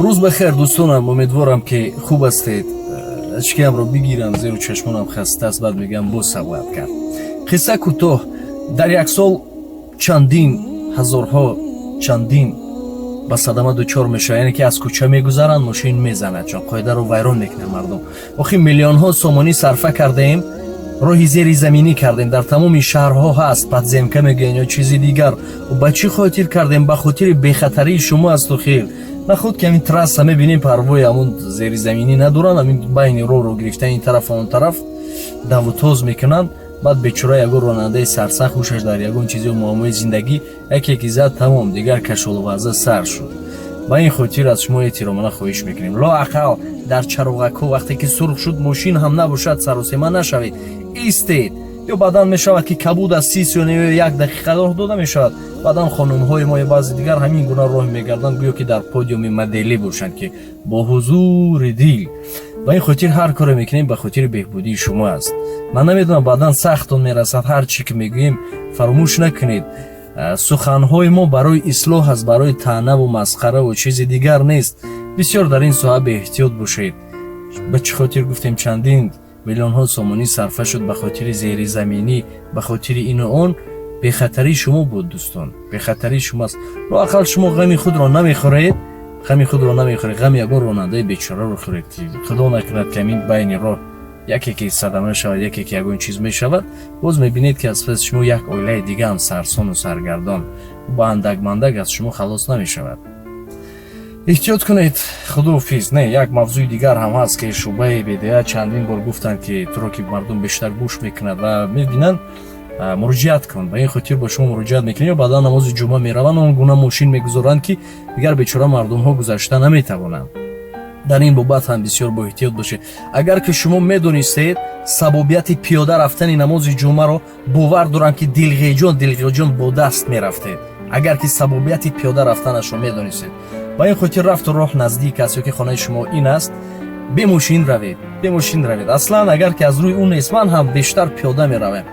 Рӯз бахайр, дӯстонам, умедворам, ки хуб ҳастед. Очкиамро бигирам, зеро чашмонам хаста аст. Баъд мегӯям, боз сабоат кард. Қисса кӯтоҳ: дар як сол чандин ҳазорҳо, чандин ба садама дучор мешавад, яъне ки аз кӯча мегузаранд, мошин мезанад, чун қоидаро вайрон мекунад мардум. Охи, миллионҳо сомонӣ сарфа кардаем, роҳи зеризаминӣ кардем, дар тамоми шаҳрҳо ҳаст, подземка мегӯянд ё чизи дигар. Ба чӣ хотир кардем? Ба хотири бехатарии шумо аст. Охир, нахуд ки ҳамин трасса мебинем, парвои ҳамун зеризаминӣ надоранд, ҳамин байни роҳро гирифта, ин тараф, он тараф даву тоз мекунанд. Баъд бечора ягон ронандаи сарсахт, ҳушаш дар ягон чизи муаммои зиндагӣ, яке ки зад, тамом, дигар кашолуваза сар шуд. Ба ин хотир аз шумо эҳтиромона хоҳиш мекунем: лоақал дар чароғакҳо, вақте ки сурх шуд, мошин ҳам набошад, саросема нашавед, истед. Ё баъдан мешавад, ки кабуд аз 30 сония ё як дақиқа роҳ дода мешавад. Баъдан хонумҳои мо ё баъзе дигар ҳамин гуна роҳ мегарданд, гӯё ки дар подиуми моделӣ бошанд, ки бо ҳузури дил. Ба ин хотир ҳар коре мекунем, ба хотири беҳбудии шумо аст. Ман намедонам, баъдан сахтон мерасад ҳар чӣ ки мегӯем. Фаромӯш накунед, суханҳои мо барои ислоҳ аст, барои таънаву масхараву чизи дигар нест. Бисёр дар ин соҳа беэҳтиёт бошед. Ба чӣ хотир гуфтем, чандин миллионҳо сомонӣ сарфа шуд ба хотири зеризаминӣ, ба хотири ину он? Бехатарии шумо буд, дӯстон, бехатарии шумоаст. Лоақал шумо ғами худро намехӯред, ғами худро намехӯред, ғами ягон ронандаи бечораро хӯред, ки худо накунад, ки ҳамин байни роҳ яке ки садама шавад, яке ки ягон чиз мешавад, боз мебинед, ки аз паси шумо як оилаи дигаам сарсону саргардон, ба андак-мандак аз шумо халос намешавад. Эҳтиёт кунед. Худоҳофиз. Не, як мавзӯи дигар ҳам ҳаст, ки шӯъбаи БДА чандин бор гуфтанд, ки туро ки мардум бештар гӯш мекунад ва мебинанд, муроҷиат кун. Ба ин хотир бо шумо муроҷиат мекунем. Ё баъдан намози ҷумъа мераванд, он гуна мошин мегузоранд, ки дигар бечора мардумҳо гузашта наметавонанд. Дар ин бобат ҳам бисёр боэҳтиёт бошед. Агар ки шумо медонистед сабобияти пиёда рафтани намози ҷумъаро, бовар дорам, ки дилғеҷон дилғеҷон бо даст мерафтед, агар ки сабобияти пиёда рафтанашро медонистед. Ба ин хотир рафту роҳ наздик аст ё ки хонаи шумо ин аст, бемошин равед, бемошин равед. Аслан, агар ки аз рӯи ӯ нест, ман ҳам бештар пиёда меравем.